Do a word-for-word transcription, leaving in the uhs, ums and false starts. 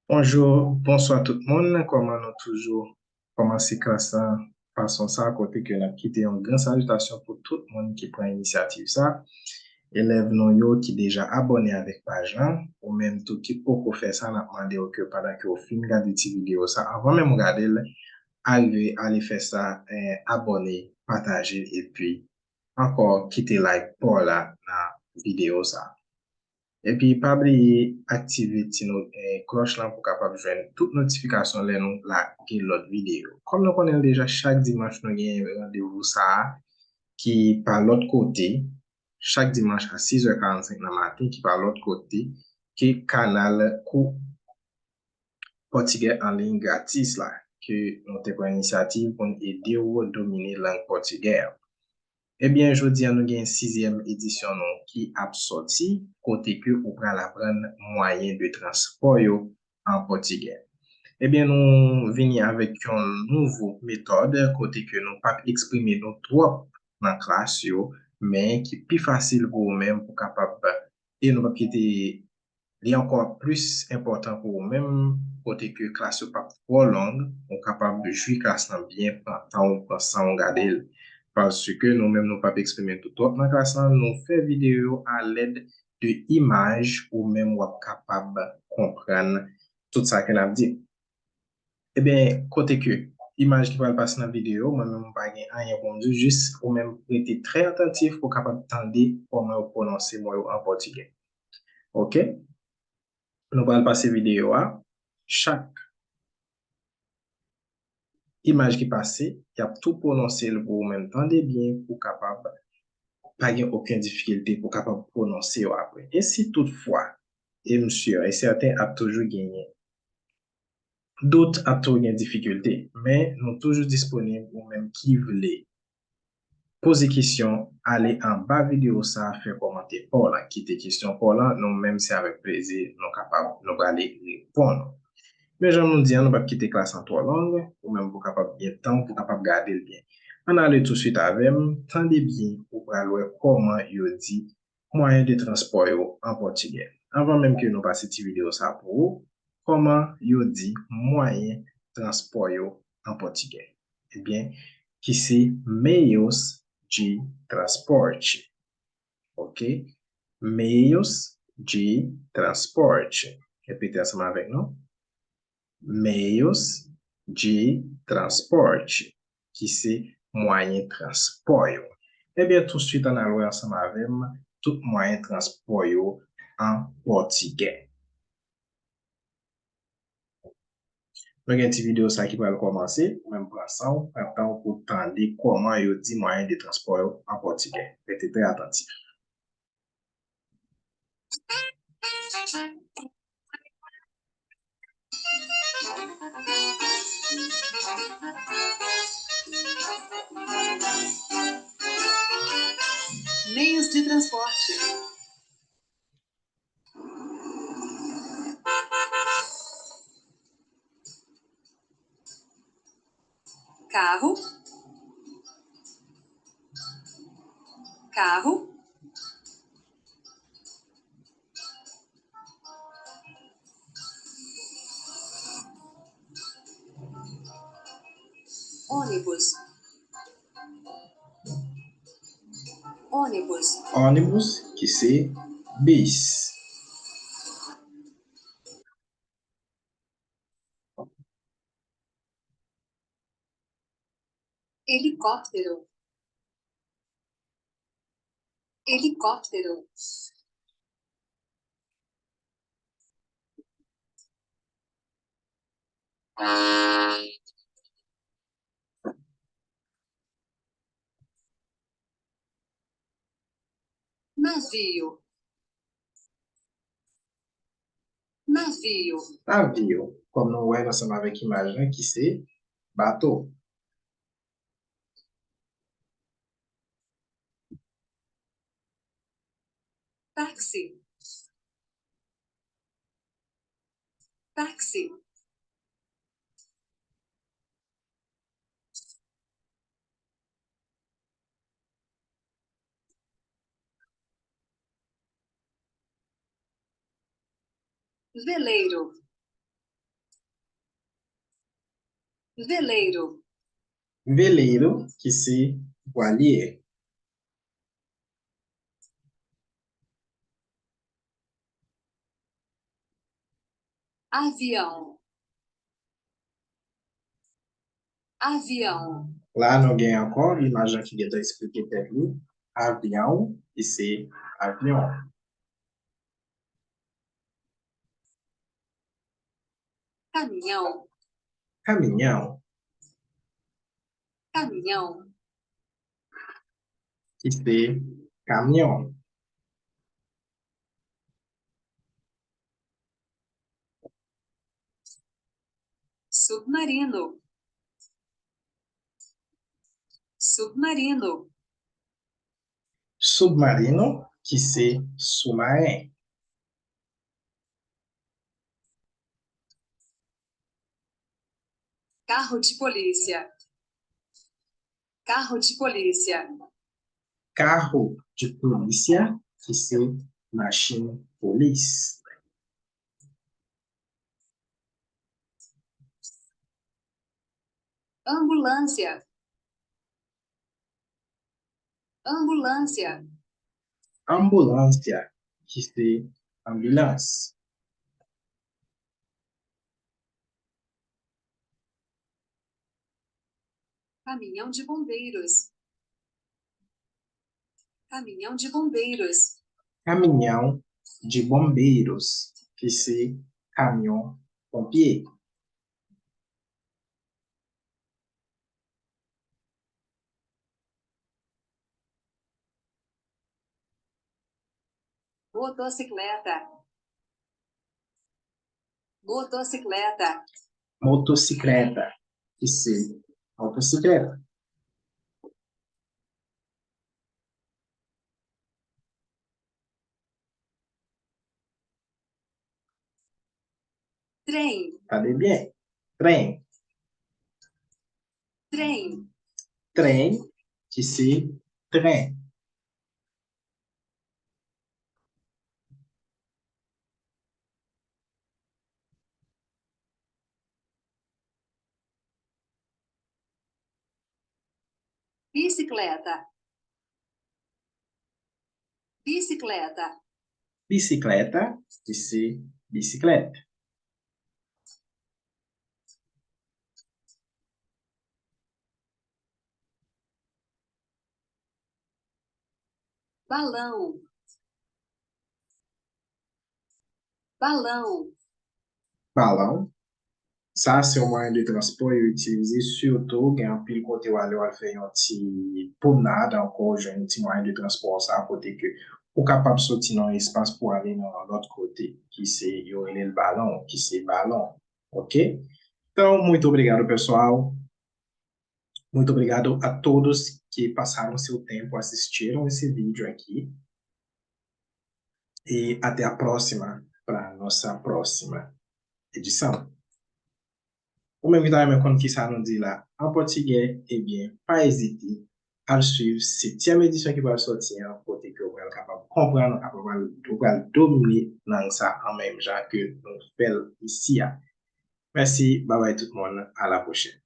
Bonjou, bonswa tout moun. Kòman nou toujou kòmanse klas lan fason sa, kote ke n ap kite yon gran salitasyon pou tout moun ki pran inisyativ sa. Elèv nou yo ki deja abòne avèk paj lan, ou menm tou ki poko fè sa, n ap mande w ke pandan ke w fin gade ti videyo sa, anvan menm w gade l, arive ale fè sa, eh, abòne, pataje, epi ankò kite like pa w la nan videyo sa. Epi pa bliye aktive ti no-, eh, klòch lan pou w kapab jwenn tout notifikasyon lè nou lage lòt videyo. Kòm nou konnen l deja, chak dimanch nou gen randevou sa a ki pa lòt kote, chak dimanch a sis è karannsenk nan maten ki pa lòt kote ke kanal kou pòtigè an liy gratis la, ke nou te pran inisyativ pou n ede w domine lang pòtigè an. Ebyen, jodi a nou gen sizyèm edisyon nou ki ap sòti, kote ke ou pral aprann mwayen de transpò yo an pòtigè. Ebyen, nou vini avèk yon nouvo metòd, kote ke nou p ap eksprime nou twòp nan klas yo, men ki pi fasil pou ou menm pou kapab, e nou p ap kite li ankò plis enpòtan pou ou menm, kote ke klas yo p ap twò long, ou kapab jwi klas lan byen, pran tan w, pran san w gade l. Paske nou menm nou p ap eksprime tout twòp nan klas lan, nou fè videyo yo alèd de imaj ou menm w ap kapab konprann tout sa ke n ap di. Ebyen, kote ke imaj ki pral pase nan videyo, mwen menm mwen pa gen anyen pou m di, jis ou menm rete trè atantif pou w kapab tande kòman yo pwononse mo yo an pòtigè. Oke? Nou pral pase videyo a. Chak imaj ki pase, y ap tou pwononse l pou ou menm. Tande byen pou w kapab pa gen okenn difikilte pou w kapab pwononse yo apre. E si toutfwa, e m si e sèten ap toujou genyen dout, ap toujou gen difikilte, men nou toujou disponib ou menm ki vle poze kesyon, ale anba videyo sa, fè kòmantè pa w lan, kite kesyon pa w lan, nou menm se avèk plezi nou kapab, nou prale reponn ou. Men jan nou di an, nou p ap kite klas lan twò long, ou menm pou kapab gen tan, pou kapab gade l byen. Ann ale touswit avè m, tande byen, ou pral wè kòman yo di mwayen de transpò yo an pòtigè. Anvan menm ke nou pase ti videyo sa pou ou, kòman yo di mwayen transpò yo an pòtigè? Ebyen, ki se meios de transporte. Oke? Meios de transporte. Repete ansanm avèk nou. Meios de transporte, ki se mwayen transpò yo. Ebyen, touswit ann al wè ansanm avè m tout mwayen transpò yo an pòtigè. Nou gen ti videyo sa ki pral kòmanse, ou menm pran san w, pran tan w pou w tande kòman yo di mwayen de transpò yo an pòtigè. Rete trè atantif. Meios de transporte. Carro. Carro. Ônibus. Ônibus. Ônibus, ki se bis. Helicóptero. Helicóptero. Navio. Navio. Navio, kòm nou wè l ansanm avèk imaj lan ki se bato. Táxi. Táxi. Veleiro. Veleiro. Veleiro, ki se vwalye. Avião. Avião. La, nou gen ankò imaj lan ki gentan eksplike tèt li. Avião, ki se avyon. Caminhão. Caminhão. Caminhão. Ki se kamyon. Submarino. Submarino. Submarino, ki se soumaren. Carro de polícia. Carro de polícia. Carro de polícia, ki se machin polis. Ambulância. Ambulância. Ambulância, ki se anbilans. Caminhão de bombeiros. Caminhão de bombeiros. Caminhão de bombeiros, ki se kamyon ponpye. Motocicleta. Motocicleta. Motosiklèta, ki se motosiklèta. Trem. Tande byen. Tren. Trem. Tren, ki se tren. Bicicleta. Bicicleta. Bisiklèta, ki se bisiklèt. Balão. Balão. Balon. Sa se yon mwayen de transpò yo itilize, sitou gen anpil kote w ale, w al fè yon ti pwomnad, ankò w jwenn ti mwayen de transpò sa, kote ke ou kapab soti nan yon espas pou ale nan yon lòt kote, ki se, yo rele l balon, ki se balon. Ok? Então, muito obrigado, pessoal. Muito obrigado a todos que passaram seu tempo assistiram esse vídeo aqui. E até a próxima, para nossa próxima edição. Ou menm ki ta renmen konn kisa nou di la an pòtigè, ebyen, pa ezite al swiv setyèm edisyon ki pral sòti an, kote ke ou pral kapab konprann, ou kapab al, ou pral domine lang sa an menm jan ke nou fè l isi a. Mèsi, babay tout moun, a la pwochèn.